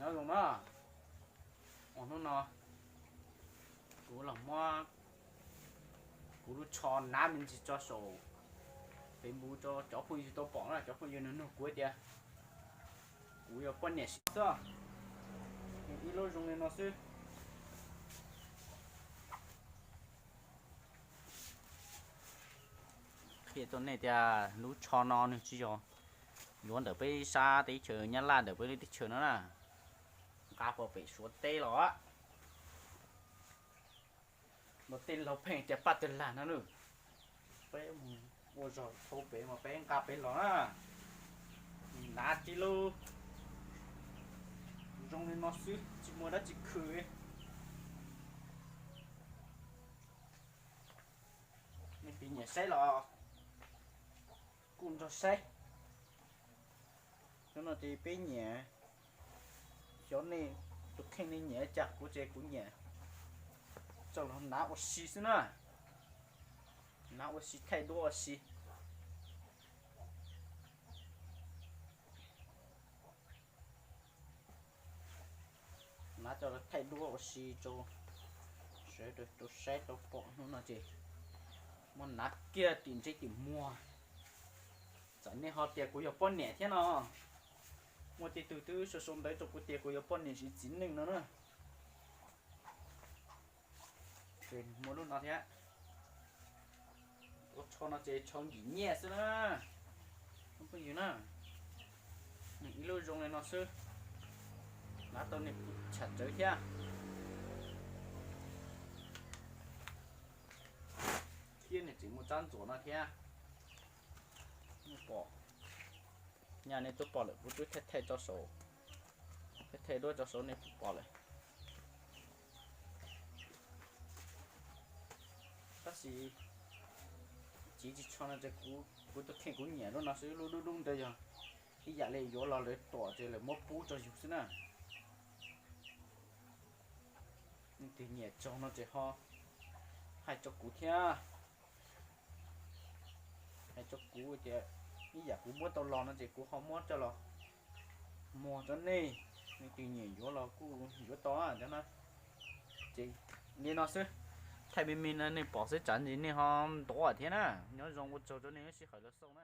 Nyob zoo na, ua hnub no kuv los muab kuv lub tsho nab me ntsis tso saum Facebook rau cov phooj ywg tau pom na, cov phooj ywg nug nug kuv tias kuv yog poj niam siv xwb, ib lub zoo li no xwb. Qhia rau nej tias lub tsho no nws tsis yog yuav ntawm peb sab teb chaws Nyab Laj ntawm peb lub teb chaws no na, nqa puag pem Suav teb los. Luag tej laug pheej tias paj tawg lag no na, peb mus ua zog dhau pem mas peb nqa pem los na. Nab tib lub zoo li no xwb tsis muaj dab tsi khwv. Nej tig nyiam saib los kuj nrog saib. Hnub no ces peb nyiam, xyov nej tus kheej nej nyiam cas, kuv ces kuv nyiam tso los nab ua si xwb na. Nab ua si, thaij duab ua si. Nab coj los thaij duab ua si rau sawv daws tau saib tau pom. Hnub no ces muab nab kiag tim ntsej tim muag. Txawm nej ho tias kuv yog poj niam thiab no, muaj tej tug twb sau sau ntawv rau kuv tias kuv yog poj niam siv txiv neej no na. Ces muaj lub no thiab. Lub tsho no ces tsho nkim nyiaj xwb na. Phooj ywg na, nws ib lub zoo li no xwb, nab tau nej tsham tsawv thiab. Thiab nws tseem muaj tsab ntxuam no thiab. Pom, nyaj nej twb pom lawm, kuv twb thaij thaij tso saum, thaij thaij duab tso saum nej pom lawm. Tab sis tsis tsis tsho no ces kuv tus kheej kuv nyiam lub no xwb, lub dub dub ntawd yog ib yam li yuav los lawv tuam ces lawv muab pub rau yus xwb na. Leej twg nyiam tsaug no ces ho hais rau kuv thiab. Hais rau kuv tias ib yam kuv muab tau los no ces kuv ho muab coj los muag rau nej. Leej twg nyiam yuav los kuj yuav tau cov no. Ces li no xwb, thaij me me no nej pom xwb, tsam ntsis nej ho ntuav thiab na. Nyob zoo, ua tsaug rau nej sij hawm los xauj na.